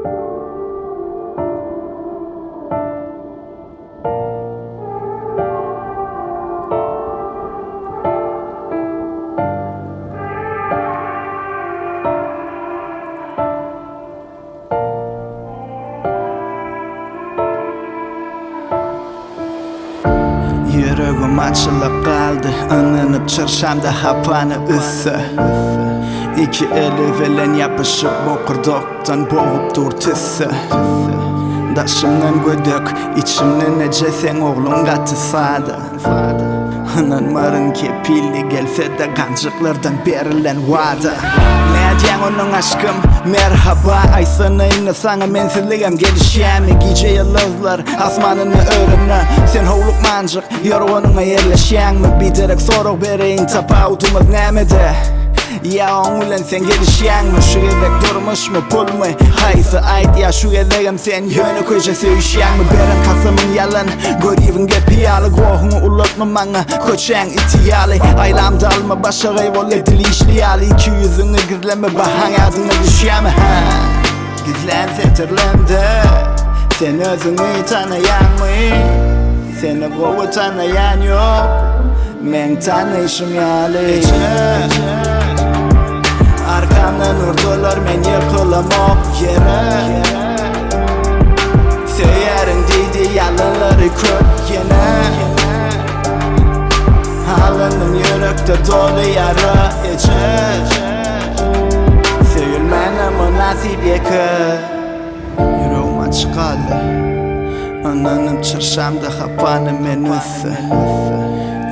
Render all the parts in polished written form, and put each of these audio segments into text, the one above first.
Ýüregim açylyp galdy, ynanyp çyrşamda hapany üsse. Iki eli bilen ýapyşyp bokurdakdan bogup dur tüsse. Daşymdan gödek, içimden eje seň ogluň gaty sada. Ynanmaryn kepilli gelse-de ganjyklardan berilen wada. Nädýäň onnoň aşkym, merhaba aýtsana indi saňa mensizligem gelişýämi gije ýyldyzlar asmanynda öründe sen howlukmanjyk ýorganyňa ýerleşýäňmi biderek sorag bereýin tapawudymyz nämede Ýa oň bilen sen gelişýäňmi şu gezek durmuşmy pulmy haýsy aýt ýa şu gezegem sen ýönekeýje söýüşýäňmi beren kasamyň ýalan göribiň gepi ýaly gohuňy ulaltma maňa köçäň iti ýaly aýlamda alma başagaý bol edil işli ýaly 200-üňi gizleme bahaň ýadyňa düşýämi hä gizlän setirlemde sen özüňi tanaýaňmy Seni gowy tanaýan ýok Meň tanyşym ýaly Arkamdan urdular men ýykylamok ýere Söýerin diýdi ýalanlary köp ýene Halynym ýürekde doly ýara eje Söýülmäne mynasyp ýeke Ýüregim açyk galdy. Ynanyp çyrşamda hapany men üsse.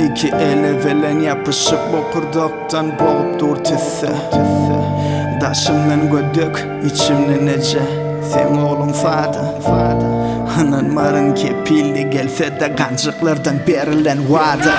Iki eli bilen ýapyşyp bokurdakdan bogup dur tüsse. Daşymdan gödek, içimden eje, seň ogluň sada. Ynanmaryn kepilli gelse-de ganjyklardan berilen wada.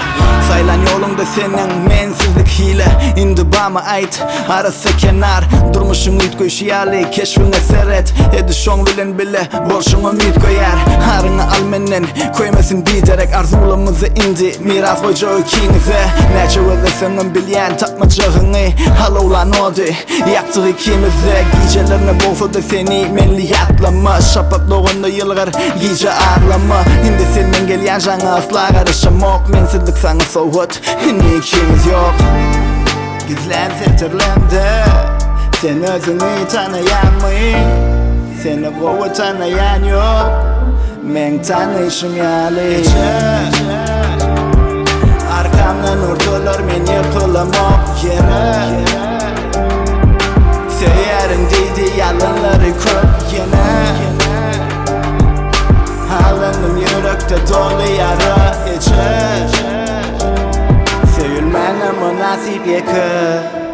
Saýlan ýoluňda seniň mensizlik hile, indi bamy aýt. Arassa kenar, durmuşyň üýtgeýşi ýaly keşbiňe seret Edil şoň bilen bile bolşuňam üýtgeýär Aryňy al menden, köýmesin biderek Arzuwlamyzy indi miras goýjak ikiňize Näçe gözleseňem bilýän tapmajagyňy Alawlan ody, ýakdyk ikimiz-de Gijelerine bolsa-da seni menli ýatlama Şapak doganda ýylgyr, gije aglama Indi senden gelýän jaňa asla garaşamok Mensizlik saňa sowgat, indi ikimiz ýok. Gizlän setirlemde Sen özüňi tanaýaňmy Seni gowy tanaýan ýok Meň tanyşym ýaly Arkamdan urdular men ýykylamok ýere Söýerin diýdi ýalanlary köp ýene Halynym ýürekde doly ýara eje Söýülmäne mynasyp ýeke.